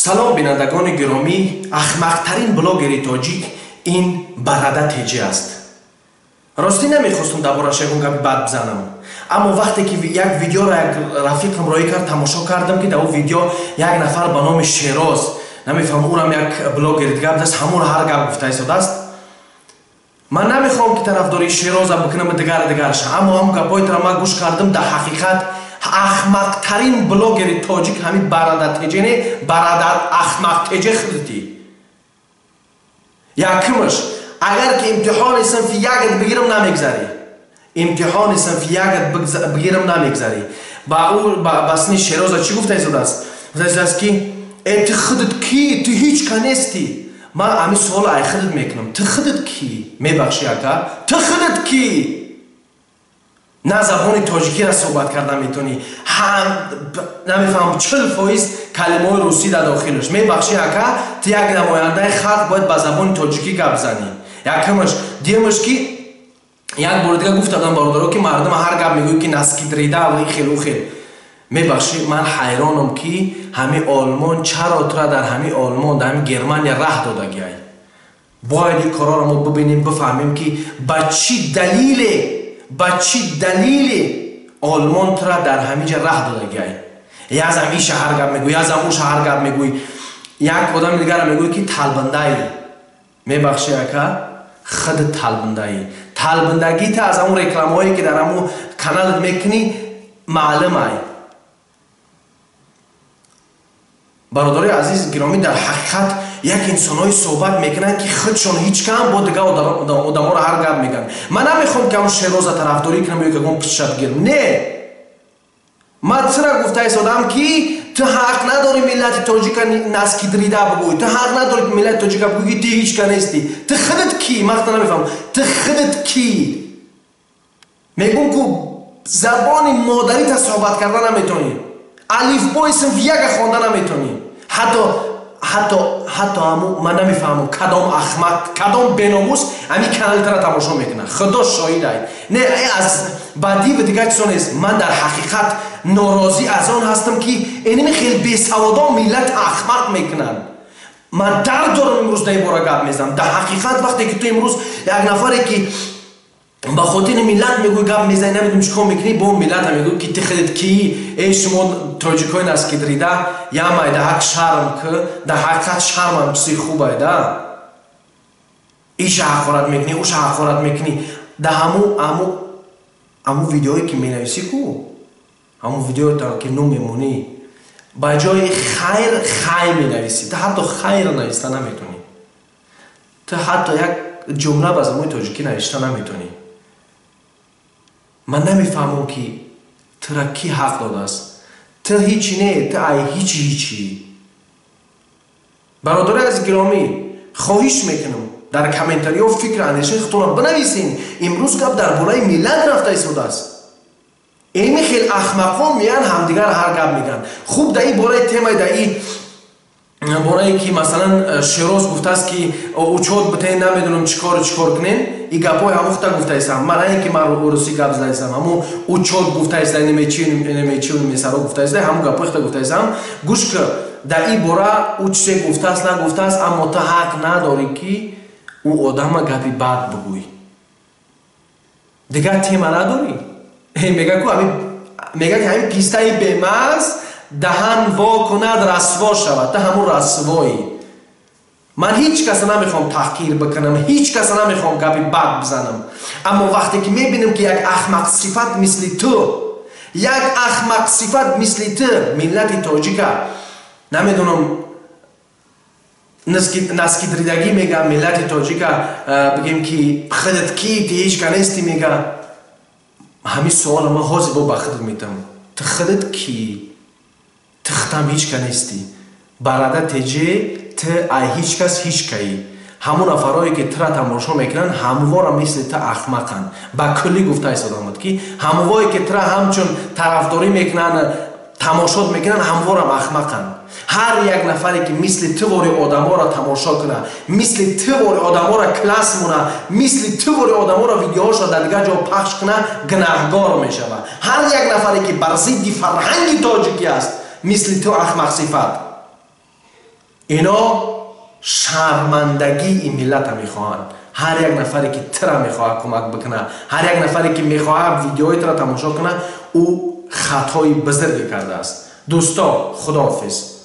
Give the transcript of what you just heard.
Салом, бинандагони гиромӣ. Ахмақтарин блогери тоҷик ин Барада Теҷӣ аст. Ростӣ намехостум дар борааш ягон гапи бад бизанам, аммо вақте ки як видеоро як рафиқам роӣ кард, тамошо кардам, ки дар он видео як нафар ба номи Шероз, намефаҳмам, урам як блогери дигар будааст, ҳамонро ҳар гап гуфта истодааст. Ман намехоҳам, ки тарафдории Шероза бикунам, дигар дигарша, аммо ҳам гапҳои тара ман гӯш кардам. Дар ҳақиқат ахмақтарин блогери тоҷик ҳамин Барада Теҷе, не Барада Ахмақ Теҷе худти. Якумаш, агар ки имтиҳони синфи якат бигирам, намегзарӣ. Имтиҳони синфи якат бигирам, намегзарӣ. Ба ӯ, ба сини Шероза чӣ гуфта истодааст? Гуфта истодааст, ки э, ту худат кӣ? Ту ҳеҷ ка нестӣ. Ман ҳамин суоло ай худат мекунам: ту худат кӣ? Мебахшӣ, ака, ту худат кӣ? На забони тоҷикиро суҳбат карда метавонӣ, намефаҳмам, 40% калимаҳои русӣ дар дохилаш. Мебахшӣ, ака, ту як намояндаи халқ, бояд ба забони тоҷикӣ гап занӣ. Якумаш. Дуюмаш, ки як бори дига гуфтадам, бародаро, ки мардум ҳар гап мегӯяд, ки носки дрида ва хел у хел. Мебахшӣ, ман ҳайронам, ки ҳамин Олмон чаро тура дар ҳамин Олмон, дар ҳамин Германия раҳ додагиай. Бояд ин корҳоро мо бибинем, бифаҳмем, ки ба чӣ далеле, ба чӣ далеле Олмон тура дар ҳамин ҷа раҳ додагиай. Язам ин шаҳар гап мегӯй, язам ӯ шаҳар гап мегӯй, як одами дигарро мегӯй, ки талбандаӣ. Мебахшӣ, ака, худ талбандаӣ. Талбандагита аз ҳамун рекламаҳое, ки дар ҳамун каналат мекунӣ, маълумай. Бародарои азиз гиромӣ, дар ҳақиқат як инсонҳое суҳбат мекунанд, ки худшон ҳеҷ кам, бо дигар одаморо ҳар гап мегӯянд. Ман намехоҳам, ки ҳамун Шероза тарафдорӣ кунам ё ягон пишша бигирам. Не, ман чира гуфта истодам, ки ту ҳақ надорӣ миллати тоҷика носки дрида бигӯй, ту ҳақ надорӣ миллати тоҷика бигӯй, ки ту ҳеҷ ка нестӣ. Ту худат кӣ? Ман худам намефаҳмам, ту худат кӣ? Мегӯм, ку забони модарита суҳбат карда наметавонӣ, алифбои синфи яка хонда наметавонӣ. Ҳатто ҳаму ман намефаҳмам, кадом ахмақ, кадом беномус ҳамин канали тара тамошо мекунад. Худо шоҳидай, не аз бадӣ ва дигар чизо нест. Ман дар ҳақиқат норозӣ аз он ҳастам, ки иними хел бесаводон миллат ахмақ мекунанд. Ман дард дорам, имрӯз дар ин бора гап мезанам. Дар ҳақиқат, вақте ки ту имрӯз як нафаре, ки ба хотири миллат мегӯй, гап мезанӣ, намедонам чӣ кор мекунӣ, бо миллата мегӯй, ки ту худат кӣ? Эй шумо тоҷикои носки дрида, ямай да ҳақ шарм ки. Дар ҳақиқат шармам чизи хубай да. Иша ҳақорат мекунӣ, уша ҳақорат мекунӣ. Да ҳаму видеое, ки менависӣ ку, ҳамун видеото, ки ном мемонӣ, ба ҷои хайр хай менависӣ. Ту ҳатто хайр нависта наметонӣ, ту ҳатто як ҷумла ба забони тоҷикӣ навишта наметонӣ. Ман намефаҳмам, ки тура кӣ ҳақ додааст. Ту ҳичи не, ту ай ҳичи ҳичи. Бародари аз гиромӣ, хоҳиш мекунам, дар комментариҳо фикру андешаи худтонро бинависен. Имрӯз гап дар бораи миллат рафта истодааст. Эми хел ахмақҳо меян, ҳамдигар ҳар гап мегӯянд. Хуб, дар ин бораи темаи, дар ин борае, ки масалан Шероз гуфтааст, ки учёт битен, намедонам чӣ кору чӣ кор кунем, и гапҳои ҳамухта гуфтаистам. Ман на ин ки ман русӣ гап задаистам, ҳамун учёт гуфтаиста, немечи месаро гуфтаиста, ҳамун гапҳои хута гуфтаистам. Гӯш ки, дар ин бора ӯ чизе гуфтааст, нагуфтааст, аммо ту ҳақ надорӣ, ки ӯ одама гапи бад бигӯй. Дигар тема надорӣ? Мега ку, мега, ки ҳамин пистаи бемағз даҳан во кунад, расво шавад. Ту ҳамун расвоӣ. Ман ҳеҷ каса намехоҳам таҳқир бикунам, ҳеҷ каса намехоҳам гапи бад бизанам, аммо вақте ки мебинам, ки як ахмақсифат мисли ту, як ахмақсифат мисли ту миллати тоҷика, намедонам, носки дридагӣ мега, миллати тоҷика бигем, ки худат ки, ту ҳеҷ ка нестӣ мега, ҳамин суола ман ҳозир бо ба худат метам: ту худат кӣ? Ту худам ҳеҷ ка нестӣ, Барада Теҷе. Ту ай ҳеҷ кас ҳеҷ каӣ. Ҳамун нафарое, ки тура тамошо мекунанд, ҳамвора мисли ту ахмақанд. Ба куллӣ гуфта истодамад, ки ҳамвое, ки тура ҳамчун тарафдорӣ мекунанд, тамошот мекунанд, ҳамворам ахмақанд. Ҳар як нафаре, ки мисли ту вори одаморо тамошо кунад, мисли ту вори одаморо класс мона, мисли ту вори одаморо видеоҳошро дар дигар ҷо пахш кунад, гунаҳгор мешавад. Ҳар як нафаре, ки бар зидди фарҳанги тоҷикӣ аст, мисли ту ахмақсифат. Ино шармандагии миллата мехоҳанд. Ҳар як нафаре, ки тира мехоҳад кӯмак бикунад, ҳар як нафаре, ки мехоҳад видеои тира тамошо кунад, ӯ хатои бузурге кардааст. Дӯсто, худоҳофиз.